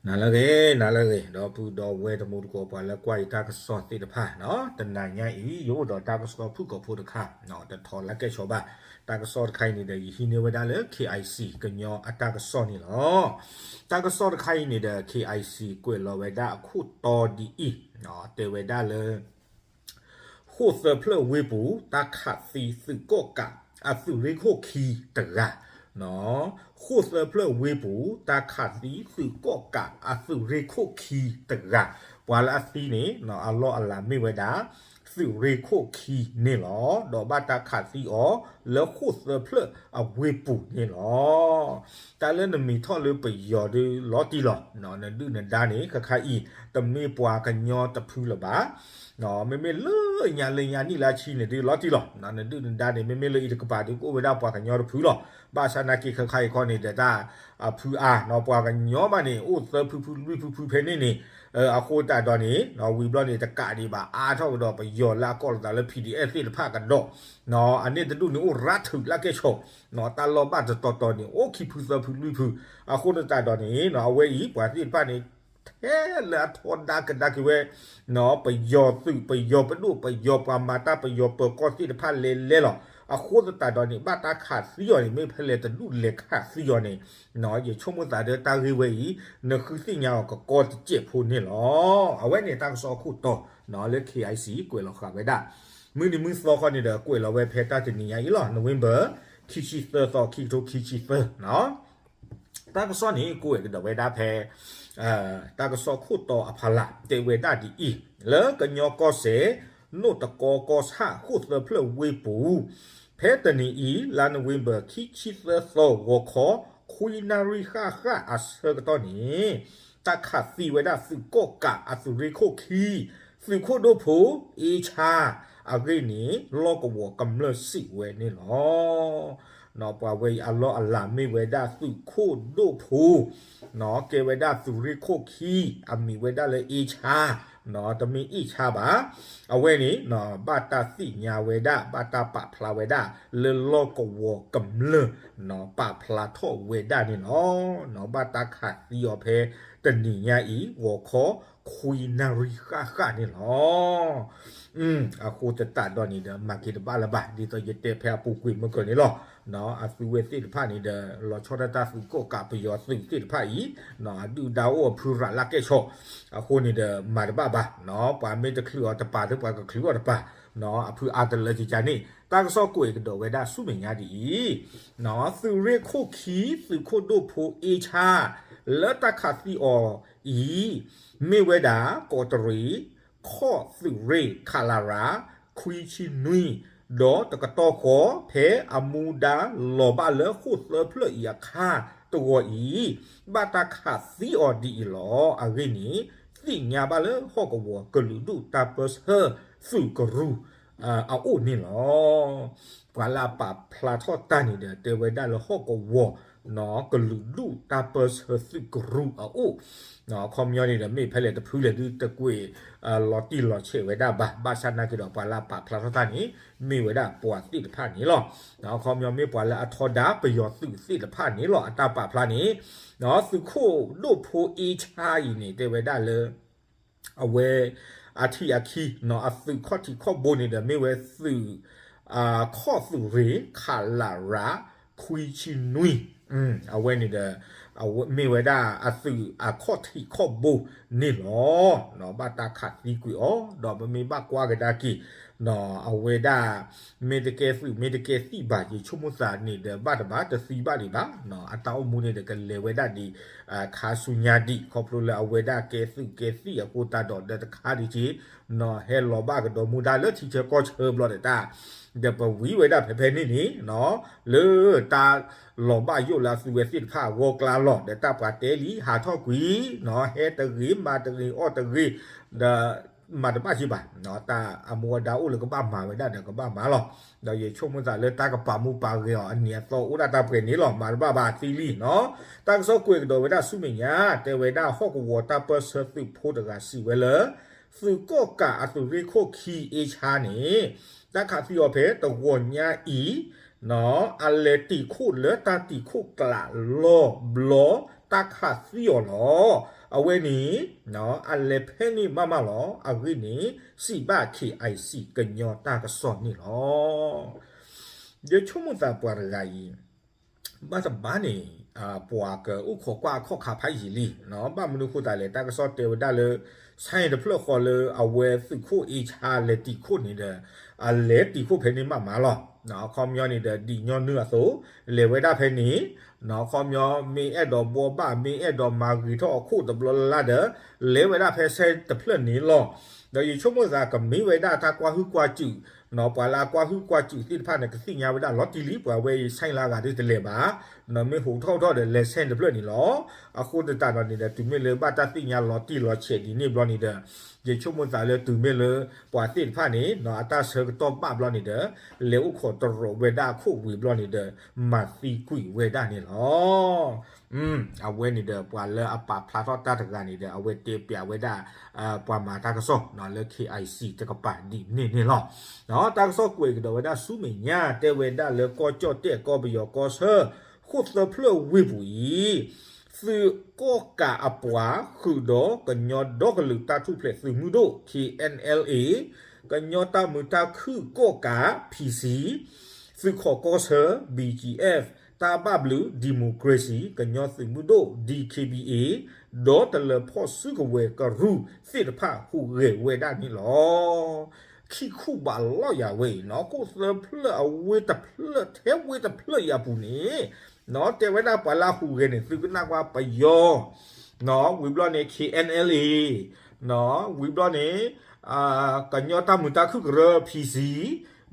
နၤလၢအဂ့ၤ နၤလၢအဂ့ၤ ဒီပုၢ်ဒီဝဲၢ်တံၤသကိး ပှၤလၢကွၢ်ယတၢ်ကစီၣ်သ့ၣ်တဖၣ်, တနၤညါအံၤ ယအိၣ်ဒီးတၢ်ကစီၣ်ဖုၣ်ကိာ်ဖိတခါ, တထီၣ်လၢကဲဆိးဘၣ်. တၢ်ကစီၣ်တခါအံၤန့ၣ်ဒီး ယဟံးန့ၢ်ဝဲဒၣ်လၢ KIC ကညီအတၢ်ကစီၣ်န့ၣ်လီၤ. တၢ်ကစီၣ်တခါအံၤန့ၣ်ဒီး KIC ကွဲးလီၤဝဲဒၣ်အခိၣ်တီဒ်အံၤ, တဲဝဲဒၣ်လၢ ဃိၣ်သၢဖျၢၣ်ဝ့ၢ်ပူၤ တၢ်ခးသံသုးကီၣ်ကးအသုးရ့ၣ်ခိၣ်ခံတဂၤ, ဃိၣ်သၢဖျၢၣ်ဝ့ၢ်ပူၤ တၢ်ခးသံသုးကီၣ်ကးအသုးရ့ၣ်ခိၣ်ခံတဂၤ, ပှၤလၢအသံန့ၣ် အလီၢ်အလၤမ့ၢ်ဝဲဒၣ် သုးရ့ၣ်ခိၣ်ခံန့ၣ်လီၤ. ဒီးဘၣ်တၢ်ခးသံအီၤလၢဃိၣ်သၢဖျၢၣ်အဝ့ၢ်ပူၤန့ၣ်လီၤ. တၢ်လၢနမ့ၢ်ထီၣ်လၢပယီၤဒီးလီၤတံၢ်လီၤ, နဒုၣ်နဒါန့ၣ် ခဲခါအံၤ တမ့ၢ်ပှၤကညီတဖုလၢၤဘၣ်. မ့မ့ၢ်လၢညါလၢညါနံၣ်လၢဆံန့ၣ်ဒုးလီၤတံၢ်လီၤ, နဒုၣ်နဒါန့ၣ် မ့မ့ၢ်လၢအံၤတကပၤဒုးကအိၣ်ဝဲဒၣ်ပှၤကညီတဖုလီၤ. ဘၣ်ဆၣ်နာ်က့ၤခဲခါအံၤခီန့ၣ်ဒီးတၢ်အဖုအါ, ပှၤကညီဘၣ်န့ၣ် အိၣ်သၢဖုဖုလွံၢ်ဖုဖုဖဲန့ၣ်န့ၣ်, အဃိသတးဒီးန့ၣ် ဝံၤဘျီန့ၣ် တကးဒံးဘၣ် အါထီၣ်ကဒီးပယီၤလၢအကိးလီၤသးလၢ PDF သ့ၣ်တဖၣ်ကဒီး, အန့ၣ်တဒူၣ်န့ၣ် အိၣ်ရါထုးလၢကဲဆိး, တၢ်လီၢ်ဘၣ်တတီၤတီၤန့ၣ် အိၣ်ခံဖုသၢဖုလွံၢ်ဖု, အဃိသတးဒီးန့ၣ် အဝဲအံၤ ပှၤသ့ၣ်တဖၣ်န့ၣ် ထဲလၢအထီဒါကဒါက့ၤဝဲ ပယီၤသုး ပယီၤပဒိၣ် ပယီၤပှၤမၤတၢ် ပယီၤပၢၤကီၢ်သ့ၣ်တဖၣ်လဲၤလဲၤလီၤ. အဃိသတးဒီးန့ၣ် ဘၣ်တၢ်ခးသံအီၤန့ၣ် မ့ၢ်ဖဲလဲၣ်တဒူၣ်လဲၤခးသံအီၤန့ၣ်, ယဆိကမိၣ်သးဒီးတၢ်ဂ့ၢ်ဝဲအံၤ နဃုသ့ၣ်ညါအီၤကကီတစဲးဖိန့ၣ်လီၤ. အဝဲန့ၣ်တၢ်ကစီၣ်အခိၣ်တီလၢ KIC ကွဲးလီၤဃာ်ဝဲဒၣ်, မုၢ်နံၤမုၢ်သီခီန့ၣ်ဒီး ကွဲးလီၤဝဲဖဲတၢ်တနံၤညါအံၤလီၤ. November ခံဆံသၢသီ ခံကထိခံဆံသၢ တၢ်ကစီၣ်န့ၣ် ကွဲးကဒီးဝဲဒၣ်ဖဲ တၢ်ကစီၣ်ခိၣ်တီအဖီလာ် တဲဝဲဒၣ်ဒ်အံၤ, လၢကညီကီၢ်စဲၣ် နိၣ်တကီကီၢ်ဆၣ် ဃိၣ်သၢဖျၢၣ်ဝ့ၢ်ပူၤ, ဖဲတနံၤအံၤ လါ November ခံဆံသၢသီ ဂီၤခီ ခွံနၣ်ရံၣ်ဃၣ်ဃၣ်အဆၢကတီၢ်န့ၣ် တၢ်ခးသံဝဲဒၣ်သုးကီၣ်ကးအသုးရ့ၣ်ခိၣ်ခံ သုးခိၣ်ဒိၣ်ဖိ အ့ဆါ အဂ့ၢ်န့ၣ် လီၢ်ကဝီၤကမျၢၢ်စံးဝဲန့ၣ်လီၤ. ပှၤဝဲအံၤအလီၢ်အလၤမ့ၢ်ဝဲဒၣ်သုးခိၣ်ဒိၣ်ဖိ, ကဲဝဲဒၣ်သုးရ့ၣ်ခိၣ်ခံ, အမံၤဝဲဒၣ်လၢအ့ဆါ, တမ့ၢ်အ့ၣ်ဆါဘၣ်. အဝဲန့ၣ် ဘၣ်တၢ်သ့ၣ်ညါဝဲဒၣ် ဘၣ်တၢ်ပာ်ဖျါဝဲဒၣ် လၢလီၢ်ကဝီၤကမျၢၢ် ပာ်ဖျါထီၣ်ဝဲဒၣ်န့ၣ်လီၤ. ဘၣ်တၢ်ခးသံအီၤဖဲတနံၤညါအံၤ ဂီၤခီ ခွံနၣ်ရံၣ်ဃၣ်ဃၣ်န့ၣ်လီၤ. အဃိသတးဒီးန့ၣ်ဒီး မၤက့ၤတဘၣ်လၢၤဘၣ် ဒ်သိးယတဲဖဲအပူၤကွံာ်မုၢ်ကၢၤန့ၣ်လီၤ. အသုဝဲသ့ၣ်တဖၣ်န့ၣ်ဒီး လီၤဆီဒၣ်တၢ်သုးကီၣ်ကးပယီၤသုးသ့ၣ်တဖၣ်အံၤ အဒုၣ်ဒါအိၣ်အဖုရၤလၢကဲဆိး, အဃိန့ၣ်ဒီး မၤတဘၣ်ဘၣ်, ပှၤမ့ၢ်တချုးအီၤတပၤ ပှၤကချုးအီၤတပၤ, အဖုအါတလၢကကန့ၣ် တၢ်ကစီၣ်ကွဲးကဒီးဝဲဒၣ်ဆူမဲာ်ညါဒ်အံၤ, သုးရ့ၣ်ခိၣ်ခံ သုးခိၣ်ဒိၣ်ဖိအ့ဆါ လၢတၢ်ခးသံအီၤအံၤ မ့ၢ်ဝဲဒၣ် ကီးတရံး ခီၣ်သုးရ့ၣ် ခလရ ခွံဆံနွံ, ဒီးတကတီၢ်ဃီ ဖဲအမူဒါလီၤဘၣ်လၢဃိၣ်သၢဖျၢၣ်အံၤအခါတဂီၤအံၤ ဘၣ်တၢ်ခးသံအီၤဒ်အံၤလီၤ. အဂ့ၢ်န့ၣ် သ့ၣ်ညါဘၣ်လၢဟီၣ်ကဝီၤကလုာ်ဒူၣ်တၢ်ပၢဆှၢသုးကရူၢ်အအိၣ်န့ၣ်လီၤ. ပှၤလၢအပာ်ဖျါထီၣ်တၢ်န့ၣ်ဒီး တဲဝဲဒၣ်လၢဟီၣ်ကဝီၤ ကလုာ်ဒူၣ်တၢ်ပၢဆှၢသုးကရူၢ်အအိၣ်, အခီပညီန့ၣ်ဒီး မ့ၢ်ဖဲလဲၣ်တဖုလဲၣ်ဒုးတကွဲးလီၤတံၢ်လီၤဆဲးဝဲဒၣ်ဘၣ်. ဘၣ်ဆၣ်နာ်က့ၤဒီး ပှၤလၢအပာ်ဖျါထီၣ်တၢ်န့ၣ် မ့ၢ်ဝဲဒၣ်ပှၤသ့ၣ်တဖၣ်န့ၣ်လီၤ. အခီပညီမ့ၢ်ပှၤလၢအထီဒါပယီၤသုးသ့ၣ်တဖၣ်န့ၣ်လီၤ. အတၢ်ပာ်ဖျါန့ၣ် သုးခိၣ်ဒိၣ်ဖိအ့ဆါအံၤန့ၣ် တဲဝဲဒၣ်လၢ အဝဲ အထံၣ်အခံ အသုးခီၣ်ထံးခီၣ်ဘိန့ၣ်ဒီး မ့ၢ်ဝဲသုး ခီၣ်သုးရ့ၣ် ခလရ ခွံဆံနွံ, အဝဲန့ၣ်ဒီး မ့ၢ်ဝဲဒၣ်အသုးအခီၣ်ထံးခီၣ်ဘိန့ၣ်လီၤ. ဘၣ်တၢ်ခးသံကွံာ်အီၤ ဒီးပမ့ၢ်ဘၣ်ကွၢ်ကဒါက့ၤ အဝဲဒၣ် မ့ၢ်တကဲသုး မ့ၢ်တကဲသံၣ်ဘၣ် ယဆိကမိၣ်သးန့ၣ်ဒီး ဘၣ်တဘၣ်တသံဘၣ်ဒံးဘၣ်, အတၢ်အိၣ်မူန့ၣ်ဒီး ကလဲၤဝဲဒၣ်ဒံး ခါဆူညါဒံး ခီဖျိလၢအဝဲဒၣ်ကဲသုးကဲသံၣ်အဃိသတးဒီး ဒီးတခါဒံးက့ၤ ဟဲလီၤဘၣ်ကဒီးမူဒါလၢထံဆၢကီၢ်ဆၢဘျီဒီးတၢ် ဒီးပဝံဝဲဒၣ်ဖဲဖဲန့ၣ်န့ၣ် လၢတၢ်လီၤဘၣ်ယိၣ်လၢအသုဝဲသ့ၣ်တဖၣ်အဂီၢ်ကျါလီၤ ဒီးတၢ်ပှၤတဲလံ ဟးထီၣ်ကွံာ် ဟဲတဂ့ၤ မၤတဂ့ၤ အီၣ်တဂ့ၤ ဒီးမၤတဘၣ်က့ၤဘၣ်, တၢ်အမူအဒါအိၣ်လၢကဘၣ်မၤဝဲဒၣ်ဒီးကဘၣ်မၤလီၤ. ဒီးယဆိကမိၣ်သးလၢတၢ်ကပာ်မူပာ်ဂဲၤအီၤအနံၤအသီအိၣ်ဒၣ်တၢ်ပှဲၤန့ၣ်လီၤ. မၤတဘၣ်ဘၣ်သံလံနီၤ. တၢ်ကစီၣ်ကွဲးကဒီးဝဲဒၣ်ဆူမဲာ်ညါ တဲဝဲဒၣ်ဟီၣ်ကဝီၤတၢ်ပၢၢ်ဆၢသုးဖိတဂၤစံးဝဲလၢ သုးကီၣ်ကးအသုးရ့ၣ်ခိၣ်ခံအ့ဆါန့ၣ် တၢ်ခးသံအီၤဖဲတဂီၤညါအံၤ အလဲၤတံာ်ခိၣ်လၢတၢ်တံာ်ခိၣ်ကျးလီၢ်ဘျီ တၢ်ခးသံအီၤလီၤ. အဝဲန့ၣ် အလဲၤဖဲန့ၣ်မးမးလီၤ. အဂ့ၢ်န့ၣ် စံးဘၣ် KIC ကညီတၢ်ကစီၣ်န့ၣ်လီၤ. ယဆိကမိၣ်သးပှၤတဂၤအံၤ ဘၣ်တဘၣ်န့ၣ် ပှၤကအိၣ်ခိးကွၢ်အခီၣ်ခါဖးယံာ်လံ, ဘၣ်မနုၤဃိသတးလဲၣ်, တၢ်ကစီၣ်တဲဝဲဒၣ်လၢ ဆဲတဖျၢၣ်ဃီလၢအဝဲသုးခိၣ်အ့ဆါ လဲၤတံာ်ခိၣ်န့ၣ်ဒီး အလဲၤတံာ်ခိၣ်ဖဲန့ၣ်မးမးလီၤ. အခီပညီန့ၣ်ဒီး ဒ်ညီနုၢ်အသိး လဲၤဝဲဒၣ်ဖဲန့ၣ်, အခီပညီ မ့ၢ်အဲၣ်ဒိးဘှီဘၣ် မ့ၢ်အဲၣ်ဒိးမၤဂ့ၤထီၣ်အခိၣ်တဘျီလၢ်လၢ်ဒီး လဲၤဝဲဒၣ်ဖဲဆဲတဖျၢၣ်န့ၣ်လီၤ. ဒီးယဆိကမိၣ်သးကမ့ၢ်ဝဲဒၣ်တၢ်ကွၢ်ဟုၣ်ကွၢ်စူၣ်, ပှၤလၢအကွၢ်ဟုၣ်ကွၢ်စူၣ်သ့ၣ်တဖၣ်န့ၣ် ကသ့ၣ်ညါဝဲဒၣ်လီၤတံၢ်လံ, ပှၤဝဲအံၤဆဲလၢအဂၤဒ်တလဲၤဘၣ်, မ့ၢ်ဟိးထီၣ်ထီၣ်ဒီးလဲၤဆဲတဖျၢၣ်န့ၣ်လီၤ. အဃိသတးဒီးန့ၣ်ဒီး တုၤမ့ၢ်လၢဘၣ်တၢ်သ့ၣ်ညါလီၤတံၢ်လီၤဆဲးဒ်န့ၣ်ဘျီန့ၣ်ဒီး ယဆိကမိၣ်သးလၢတုၤမ့ၢ်လၢ ပှၤသ့ၣ်တဖၣ်န့ၣ် အတၢ်ဆၢကတီၢ်ဘၣ်ဘျီန့ၣ်ဒီး လဲၤအိၣ်ခိးတရိးဝဲဒၣ်အခိၣ်ဝံၤဘျီန့ၣ်ဒီး မၤသံကွံာ်ဝဲဒၣ်န့ၣ်လီၤ. အဝဲန့ၣ်ဒီး ပှၤလၢအပာ်ဖျါထီၣ်တၢ်တဂၤန့ၣ်ဒီး အဝဲတဲပျးဝဲဒၣ် ပှၤမၤတၢ်ကစီၣ်လၢ KIC တကပၤဒ်န့ၣ်န့ၣ်လီၤ. တၢ်ကစီၣ်ကွဲးကဒီးဝဲဒၣ်ဆူမဲာ်ညါ တဲဝဲဒၣ်လၢကီၢ်ကၠီၣ်တဲၣ်ကီၢ်ပယီၤကီၢ်ဆၢ ဃိၣ်သၢဖျၢၣ်ဝ့ၢ်ပူၤအံၤ သုးကီၣ်ကးအပှၤဃုာ်ဒီးကညီဒီကလုာ်တၢ်ထူၣ်ဖျဲးသုးမုၢ်ဒိၣ် KNLA ကညီတၢ်မုာ်တၢ်ခုၣ်ကီၣ်ကး PC သုးခိးကီၢ်ဆၢ BGF တၢ်ဘၣ်ဘျုး democracy ကညီသုးမုၢ်ဒိၣ် DKBA ဒီးတလၢၤဖီၣ်စုကဝဲၤကရူၢ်သ့ၣ်တဖၣ်ဟူးဂဲၤဝဲဒၣ်န့ၣ်လီၤ. ခံခူၣ်ဘးလီၢ်ယၤဝဲအံၤနီၤ ဃိၣ်သၢဖျၢၣ်အဝ့ၢ်တဖျၢၣ် ထဲဝ့ၢ်တဖျၢၣ်အံၤအပူၤန့ၣ် တဲဝဲဒၣ်ပှၤလၢအဟူးဂဲၤန့ၣ် သုကနၣ်ကွၢ်ပယီၤ ဝံၤဘျီန့ၣ် KNLA ဝံၤဘျီန့ၣ် ကညီတၢ်မုာ်တၢ်ခုၣ်ကရၢ PC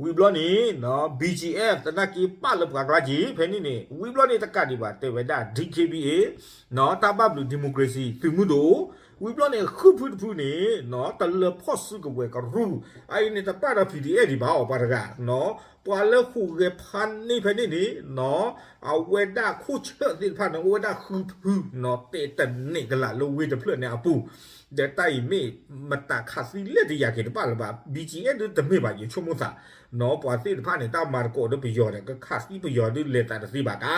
ဝံၤဘျီန့ၣ် BGF သနာ်က့ပာ်လၢပှၤကျါက့ၤ ဖဲန့ၣ်န့ၣ် ဝံၤဘျီန့ၣ်တကးဒံးဘၣ် တဲဝဲဒၣ် DKBA တၢ်ဘၣ်ဘျုး democracy သုးမုၢ်ဒိၣ် ဝံၤဘျီန့ၣ် ဃုဖုတဖုန့ၣ် တလၢၤဖီၣ်စုကဝဲၤကရူၢ် အအံၤန့ၣ်တပာ်ဒီး PDF ဒံးဘၣ်အီၤပှၤတဂၤ ပှၤလၢဟူးဂဲၤဖးန့ၢ်ဖဲန့ၣ်န့ၣ် အဝဲဒၣ်ခိၣ်ဆၢၣ်သ့ၣ်တဖၣ်န့ၣ် အိၣ်ဝဲဒၣ်ဃုဖု တဲတန့ၢ်ကလာ်လၢဝ့ၢ်တဖျၢၣ်န့ၣ်အပူၤ ဒီးတၢ်အံၤမ့ၢ်မတၤခးသံလဲၣ်တယာ်က့ၤတဘၣ်လၢၤဘၣ် BGF ဒုတမ့ၢ်ဘၣ် ယဆိကမိၣ်သး ပှၤသ့ၣ်တဖၣ်န့ၣ် တၢ်မၤသကိးဒီးပယီၤဒီး ကခးသံပယီၤဒုလဲၤသးတသ့ဘၣ်ကါ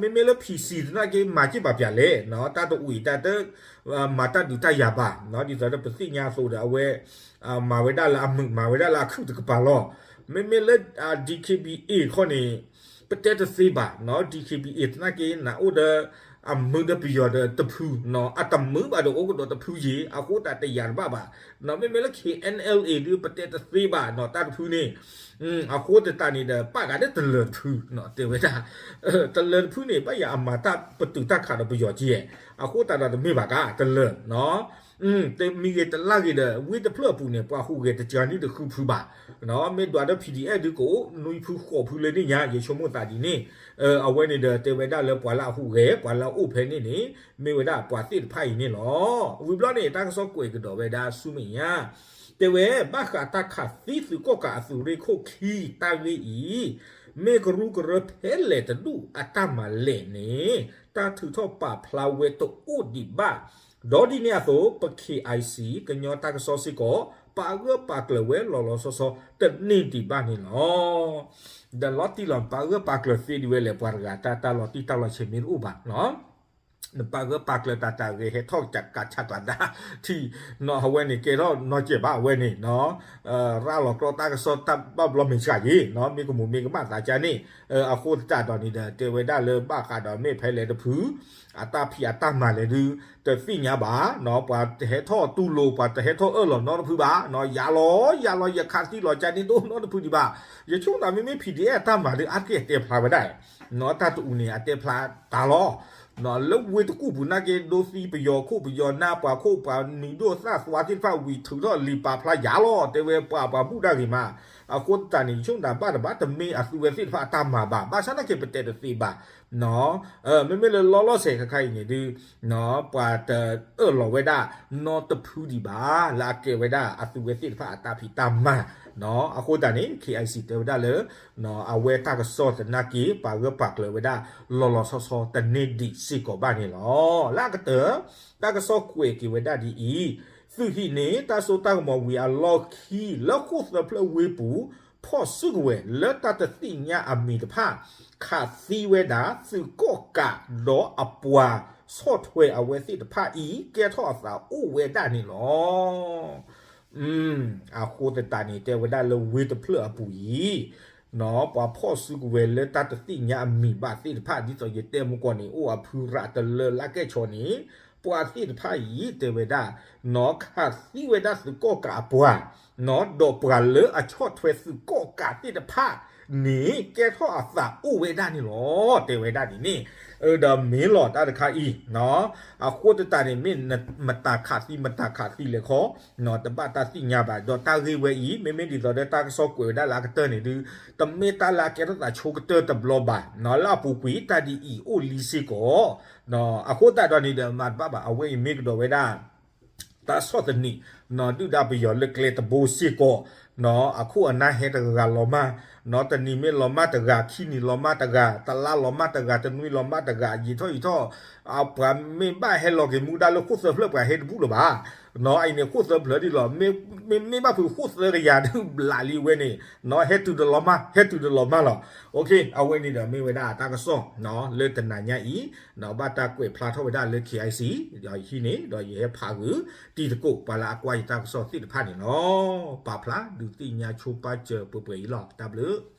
မ့မ့ၢ်လၢ PC သနာ်က့မၤက့ၤဘၣ်ပျၢ်လဲၣ် တၢ်တအိၣ်အံၤတၢ်တ မၤတၢ်ဒုးတၢ်ယၤဘၣ် ဒ်သိးဒီးပသ့ၣ်ညါအသိးဒီး အဝဲ မၤဝဲဒၣ်လၢအမုာ် မၤဝဲဒၣ်လၢအခုၣ်တကပၤလီၤ. မ့မ့ၢ်လၢ DKBA ခီန့ၣ် ပတဲတသ့ဘၣ် DKBA သနာ်က့နအိၣ်ဒီး အမုာ်ဒီးပယီၤဒီးတဖု အတမုာ်ဘၣ်ဒီးအိၣ်ကဒီးတဖုယ့ၤ အဃိသတးတယာ်တဘၣ်ဘၣ်. မ့မ့ၢ်လၢ KNLA ဒု ပတဲတသ့ဘၣ် တၢ်တဖုန့ၣ် အဃိသတးန့ၣ်ဒီး ပာ်ဃာ်ဒီးတလၢၤတဖု တဲဝဲဒၣ် တလၢၤတဖုန့ၣ် ဘၣ်ယၤအမၤတၢ်ပတုာ်တၢ်ခးဒီးပယီၤက့ၤ အဃိသတးဒီးတမ့ၢ်ဘၣ်ကါ တလၢၤ တမံၤဂ့ၤတလၢ်ဂ့ၤဒီး ဝ့ၢ်တဖျၢၣ်အပူၤန့ၣ် ပှၤဟူးဂဲၤတစှၤန့ၢ်တဃုဖုဘၣ်. မ့ၢ်ဒွးဒီး PDF ဒုကအိၣ်နွံဖုဃိးဖုလၢန့ၣ်ညါ ယဆိကမိၣ်သးဒ်န့ၣ် အဝဲန့ၣ်ဒီးတဲဝဲဒၣ်လၢပှၤလၢအဟူးဂဲၤ ပှၤလၢအအိၣ်ဖဲန့ၣ်န့ၣ် မ့ၢ်ဝဲဒၣ်ပှၤသ့ၣ်တဖၣ်အံၤန့ၣ်လီၤ. ဝံၤဘျီန့ၣ် တၢ်ကစီၣ်ကွဲးကဒီးဝဲဒၣ်ဆူမဲာ်ညါ တဲဝဲ ဘၣ်ဃးတၢ်ခးသံသုးကီၣ်ကးအသုးရ့ၣ်ခိၣ်ခံတၢ်ဂ့ၢ်အံၤ မ့ၢ်ကရူၢ်ကရၢဖဲလဲၣ်တဒူၣ်အတၢ်မၤလဲၣ်န့ၣ် တၢ်ထုးထီၣ်ပာ်ဖျါဝဲတအိၣ်ဒံးဘၣ်. ဒီးဒ်န့ၣ်အသိး ပ KIC ကညီတၢ်ကစီၣ်စ့ၢ်ကီး ပာ်ဂၢၢ်ပာ်ကျၢၤဝဲလီၤလီၤဆီဆီတန့ၢ်ဒံးဘၣ်န့ၣ်လီၤ. ဒီးလီၤတံၢ်လီၤ ပာ်ဂၢၢ်ပာ်ကျၢၤသ့ဒ်ဝဲလဲၣ် ပှၤတဂၤတၢ်တၢ်လီၤတံၢ်တၢ်လီၤဆဲးမ့ၢ်တအိၣ်ဘၣ် နပာ်ဂၢၢ်ပာ်ကျၢၤတၢ်တၢ်ဂဲၤဟဲထီၣ်ကၢ်ဆၢ်ကျါဒါ ထံၣ် နီၢ်အဝဲန့ၣ် ကဲထီၣ်နီၢ်ကဲးဘၣ်အဝဲန့ၣ် ရၤလီၤကြီတၢ်ကစီၣ်တၢ်ဘၣ်ဘျီမ့ၢ်ဆှးယ့ၤ မ့ၢ်ကမူးမ့ၢ်ကမၣ်သးကါန့ၣ် အဃိသတးဒီးန့ၣ်ဒီး တဲဝဲဒၣ်လၢဘၣ်ဃးဒီးမ့ၢ်ဖဲလဲၣ်တဖု အတၢ်ဖံးအတၢ်မၤလဲၣ်ဒု တသ့ၣ်ညါဘၣ် ပှၤတဟဲထီၣ်တူၢ်လိာ် ပှၤတဟဲထီၣ်အၢၣ်လီၤနီတဖုဘၣ် ယၤလီၤ ယၤလီၤ ယခးသံလီၤကါန့ၣ်တအိၣ်နီတဖုဒံးဘၣ် ယဆိကမိၣ်သးမ့မ့ၢ် PDF အတၢ်မၤဒုအါတက့ၢ်တဲဖျါဝဲဒၣ် တၢ်တအူန့ၣ် အတဲဖျါတၢ်လီၤ လၢဝ့ၢ်တကူၣ်ပူၤနာ်က့ ဒိသံပယီၤခိၣ်ပယီၤနၢ် ပှၤခိၣ်ပှၤနံၤဒိၣ်သၣ်သွါသ့ၣ်တဖၣ်ဝံၤထုးထီၣ်လံာ်ပာ်ဖျါယၤလီၤ တဲဝဲပှၤပှၤဘူၣ်ဒၣ်ဂ့ၤမး အဃိသတးန့ၣ် ယဆိကမိၣ်သးဘၣ်တဘၣ်တမ့ၢ်အသုဝဲသ့ၣ်တဖၣ်အတၢ်မၤဘၣ် ဘၣ်ဆၣ်နာ်က့ပတဲတသ့ဘၣ် မ့မ့ၢ်လၢလီၤလီၤဆဲးခါခါအံၤန့ၣ်ဒု ပှၤတအၢၣ်လီၤဝဲဒၣ်နီတဖုဒံးဘၣ် လၢအကဲဝဲဒၣ်အသုဝဲသ့ၣ်တဖၣ်အတၢ်ဖံးတၢ်မၤ အဃိသတးန့ၣ် KIC တဲဝဲဒၣ်လၢ အဝဲတၢ်ကစီၣ်သနာ်က့ ပာ်ဂၢၢ်ပာ်ကျၢၤဝဲဒၣ် လီၤလီၤဆီဆီတန့ၢ်ဒံးစ့ၢ်ကီးဘၣ်န့ၣ်လီၤ. လၢအကတၢၢ် တၢ်ကစီၣ်ကွဲးက့ၤဝဲဒၣ်ဒ်အံၤ, သုးဟံးန့ၢ်တၢ်စိတၢ်ကမီၤဝံၤအလီၢ်ခံ လၢဃိၣ်သၢဖျၢၣ်ဝ့ၢ်ပူၤ ဖီၣ်စုကဝဲၤလၢတၢ်တသ့ၣ်ညါအမံၤတဖၣ် ခးသံဝဲဒၣ် သုးကီၣ်ကးဒီးအပှၤ ဆီၣ်ထွဲအဝဲသ့ၣ်တဖၣ်အံၤ ကဲထီၣ်အသးအိၣ်ဝဲဒၣ်န့ၣ်လီၤ. အဃိသတးန့ၣ် တဲဝဲဒၣ်လၢဝ့ၢ်တဖျၢၣ်အပူၤအံၤ ပှၤဖီၣ်စုကဝဲၤလၢတၢ်တသ့ၣ်ညါအမံၤဘၣ်သ့ၣ်တဖၣ် ဒ်သိးယတဲမုၢ်ကီၢ်န့ၣ် အိၣ်အဖုရးတလၢလၢကဲၣ်ဆိးန့ၣ် ပှၤသ့ၣ်တဖၣ်အံၤ တဲဝဲဒၣ် ခးသံဝဲဒၣ်သုးကီၣ်ကးအပှၤ ဒီးပှၤလၢအဆီၣ်ထွဲသုးကီၣ်ကးသ့ၣ်တဖၣ်န့ၣ် ကဲထီၣ်အသးအိၣ်ဝဲဒၣ်န့ၣ်လီၤ. တဲဝဲဒၣ်ဒ်န့ၣ် ဒီးမ့ၢ်လီၤတၢ်တခါအံၤ အဃိသတးန့ၣ် မ့ၢ်မတၤခးသံ မတၤခးသံလဲၣ်ခီ တဘၣ်တၢ်သ့ၣ်ညါဘၣ် ဒီးတၢ်ဂ့ၢ်ဝဲအံၤ မ့မ့ၢ်ဒ်သိးဒီးတၢ်ကစီၣ်ကွဲးဝဲဒၣ်လၢအကတၢၢ်န့ၣ်ဒုး တမ့ၢ်တၢ်လၢအကဲထီၣ်သးဆိကတၢၢ်တဘျီဘၣ် လၢအပူၤကွံာ်တၢ်ဒ်အံၤအိၣ်လံစ့ၢ်ကီး အဃိသတးဒီးန့ၣ်ဒီး မၤတဘၣ်ဘၣ် အဝဲအံၤမ့ၢ်ကဒီးဝဲဒၣ် တၢ်ဆီၣ်သနံး ဒုၣ်ဒါပယီၤလၢကျဲတဘိစ့ၢ်ကီး အခိၣ်အနၢ်ဟဲတဂၤဂၤလီၤမၢ် တနံၤမ့ၢ်လီၤမၢ်တဂၤ ခံနံၤလီၤမၢ်တဂၤ တလါလီၤမၢ်တဂၤ တနွံလီၤမၢ်တဂၤ ယံာ်ထီၣ်ယံာ်ထီၣ် ပှၤမ့ၢ်ဘၣ်ဟဲလီၤက့ၤမူဒါလၢခိၣ်သၢဖျၢၣ် ပှၤဟဲတဘူၣ်လၢၤဘၣ် အံၤန့ၣ် ခိၣ်သၢဖျၢၣ်ဒ်လီၤ မ့မ့ၢ်ဘၣ်ဖုးခိၣ်သၢကယၤဒုးဘျးလံဝဲန့ၣ် ဟဲတုၤတလီၤမၢ် ဟဲတုၤတလီၤမၢ်လီၤ. အဝဲန့ၣ်ဒီးမ့ၢ်ဝဲဒၣ်တၢ်ကစီၣ် လၢတနၤညါအံၤ ဘၣ်တၢ်ကွဲးဖျါထီၣ်ဝဲဒၣ်လၢ KIC ဒီးယဟံးန့ၣ် ဒီးယဟဲဖးဂုာ် တံၤသကိးပှၤလၢအကွၢ်ယတၢ်ကစီၣ်သ့ၣ်တဖၣ်န့ၣ်လီၤ. ပာ်ဖျါဒုးသ့ၣ်ညါဆိပာ်စၢၤပှဲၤပှဲၤအံၤလီၤ. တၢ်ဘျုး